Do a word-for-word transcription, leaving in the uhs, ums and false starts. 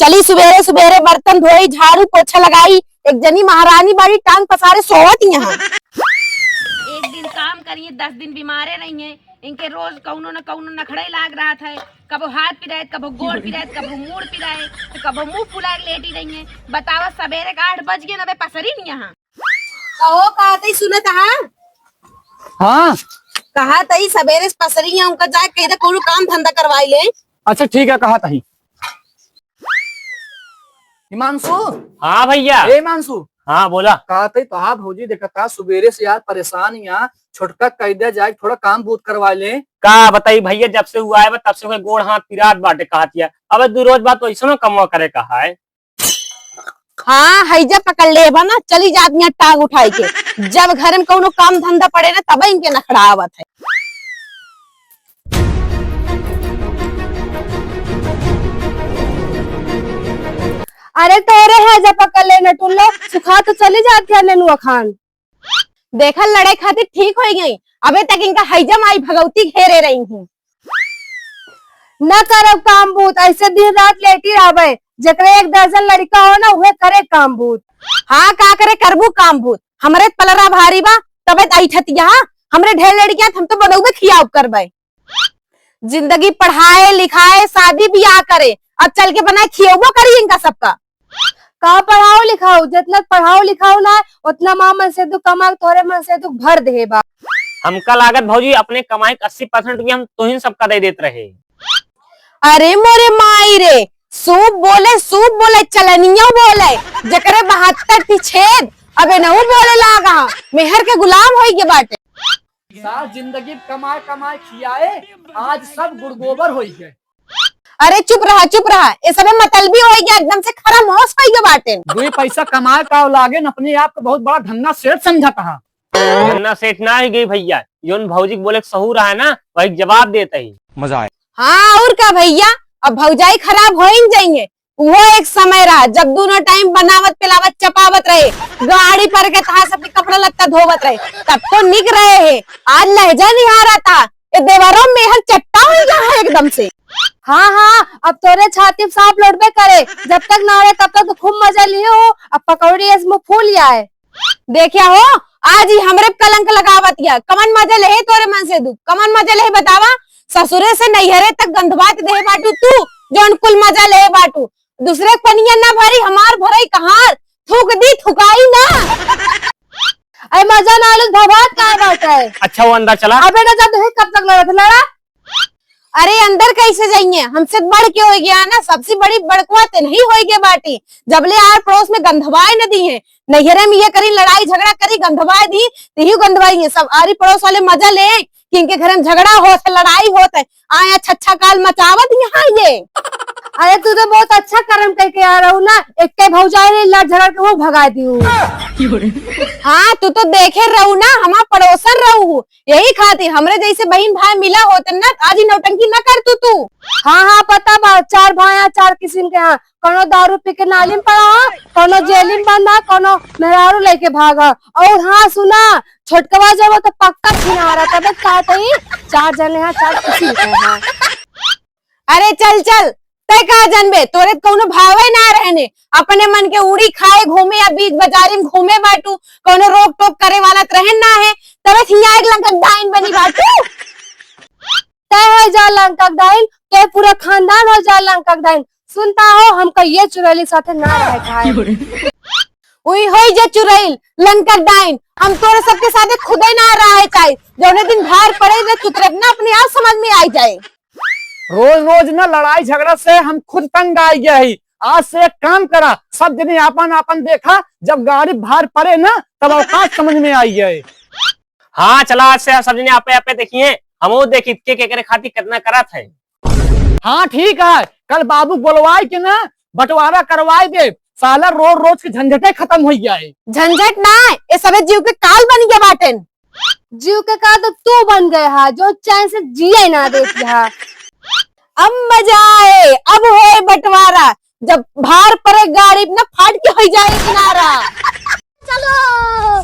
चली सुबेरे सुबेरे बर्तन धोई, झाड़ू पोछा लगाई, एक जनी महारानी बाड़ी टांग पसारे सोवत यहाँ। एक दिन काम करिए, दस दिन बीमारे रहिए। इनके रोज कउनो न कउनो नखड़े लाग रहत है, कबो हाथ पिराए, कबो गोड़ पिराए, कबो मूड़ पिराए, तो कबो मुंह फुलाए लेटी रहिए। बतावा, सबेरे का आठ बज गए न, अबे पसरी नहीं यहाँ। कहो, कहा तई सुनत हा? हाँ। कहा तई सबेरे से पसरी है, उनका जाए कहीं तो कउनो काम धंधा करवाई ले। अच्छा ठीक है, कहा तई। हिमांशु। हाँ भैया। ए हिमांशु। हाँ बोला। कहा तई तोहार भौजी देखता सुबेरे से यार परेशान यहाँ, छोटका कह दिया जाए थोड़ा काम बूत करवा ले। का बताई भैया, जब से हुआ है बा, तब से ओके गोड़ हाथ पिरात बाटे कहतिया। अबे दू रोज बाद तो ऐसनो कमवा करे कहा है। हाँ, हैजा पकड़ ले बा ना, चली जात यहाँ टांग उठाई के। जब घर में कउनो काम धंधा पड़े ना, तब इनके नखड़ा आवत है। अरे तोरे हैजा पकड़ ले नटुल्लो, सुखा तो चली जात है नेनुआ खान। देखा, लड़े खातिर ठीक होइ गई, अबे तक इनका हैजा माई भगवती घेरे रही हूँ। न करब काम बूत, ऐसे दिन रात लेटी रहबे। जेकरे एक दर्जन लड़का हो ना, उहे करे काम बूत। हाँ, का करे करबू काम बूत? हमरे पलरा भारी बा, तबे त ऐठतिया। हमरे ढेर लड़कियां, हम तो बनौबे खियाब करबे। जिंदगी पढ़ाए लिखाए, शादी बियाह करे, अब चल के बनाए खियौबो करी इनका सबका। का पढ़ाओ लिखाओ, जितना पढ़ाओ लिखाओ ना, उतना माँ मन से दुख कमा के तोरे मन से दुख भर दे बा। हमका लागत भौजी, अपने कमाई के अस्सी परसेंट रुपया हम तोहिन सबका दे देत रहे। अरे मोरे माई रे, सूप बोले, सूप बोले, चलनियो बोले, जेकरे बहत्तर ठी छेद, अबे नहु बोले लागा, मेहर के गुलाम होई के बाटे। सास जिंदगी कमाए कमाए खियाए, आज सब गुड़ गोबर होई गए। अरे चुप रहा, चुप रहा, ये सबे मतलबी होई गया, एकदम से खरामोश होई गया बाटे। दुई पैसा कमाए का लागे न, अपने आप को बहुत बड़ा धन्ना सेठ समझता है। धन्ना सेठ ना ही गई भैया, योन भौजी के बोले के सहूर है ना, वही के जवाब देते ही। मजा आए। हाँ और का भैया, अब भौजाई खराब हो ही जाएंगे। वो एक समय रहा जब दोनों टाइम बनावत पिलावत चपावत रहे, गाड़ी पर के तहा सबके कपड़ा लत्ता धोवत रहे, तब तो निक रहे है। आज लहजा निहारा था, ये देवरो मेहर चट्टा हो गया है एकदम से। हाँ हाँ, अब तोरे छाती पे सांप लोटबे करे, जब तक ना रहे तब तक तो खूब मजा लियो हो। अब पकौड़ी ऐसे मुंह फूल जाए। देखिया हो, आज ही हमरे पे कलंक लगावत या। कमन मजा लेहे तोरे मन से तू, कमन मजा लेहे बतावा? ससुरे से नैहरे तक गंधवात देहे बाटू तू, जौन कुल मजा लेहे बाटू। दूसरे के पनिया ना भरी, हमार भरई कहार, थूक दी थुकाई ना। अरे मजा ना आलू भभात का बात है। अच्छा वो अंदर चला। अबे ना जब है कब तक लड़त लड़ा। अरे अंदर कैसे जाइए, हमसे बढ़ के हो गया ना, सबसे बड़ी बड़कुआ ते नहीं होई के बाटी। जबले आर पड़ोस में गंधवाए न दी है, नैहरे में ये करी लड़ाई झगड़ा करी गंधवाए दी, तेही गंधवाई है सब। आरी पड़ोस वाले मजा ले कि इनके घर में झगड़ा होत है, लड़ाई होत है, आया छच्छा काल मचावत यहाँ ये। अरे तू तो बहुत अच्छा कर्म करके आ रहू ना, एक के भौजाई ने लड़ झगड़ के वो भगा दी हूँ। हाँ तू तो देखे रहू ना, हमार पड़ोसन रहू, यही खातिर हमरे जैसे बहिन भाई मिला होतन ना, आज ही नौटंकी न करतू तू। हाँ हाँ पता बा, चार भाई हैं, चार किस्म के हैं। कौनो दारू पी के नाली में पड़ा है, कौनो जेल में बंद है, कौनो मेहरारू लेके भागा। और हाँ सुना, छोटकवा जब तो पक्का छिनारा, तबे कहत ही चार जने हैं, चार किस्म के हैं। अरे चल चल, तै का जानबे, तोरे त कौनो भावे ना रहने, अपने मन के उड़ी खाए घूमे या बीच बाजारी में घूमे बाटू, कौनो रोक टोक करे वाला त रहन ना है, तबे हियाँ एक लंका डाइन बनी बाटू। तै हो जा लंका डाइन, तोर पूरा खानदान हो जा लंका डाइन। सुनता हो, हमका ये चुड़ैली साथे ना रहे खाए। उई होई जे चुड़ैल, लंका डाइन, हम तोरे सबके साथे खुदे ना रहे चाहे। जौने दिन भार पड़े, रे चुतरप ना अपने आप समझ में आई जाए। रोज रोज ना लड़ाई झगड़ा से हम खुद तंग आ गया ही। आज से एक काम करा, सब जने आपन आपन देखा, जब गाड़ी भार पड़े ना तब औकात समझ में आई जाए। हाँ चला, आज से सब जने आपे आपे देखिए, हमहू देखी के केकरे खातिर कितना करत है। हाँ ठीक है, कल बाबू बोलवाए के ना बंटवारा करवाए दे, साला रोज रोज के झंझटे खत्म हो जाए। झंझट ना, ये सबे जीव के काल बन गया बाटेन। जीव के का तो तू बन गए हा, जो चैन से जिए ना देती हा। अब मजा आए, अब होए बंटवारा, जब भार पड़े गाड़ी में ना फाट के हो जाए किनारा। चलो।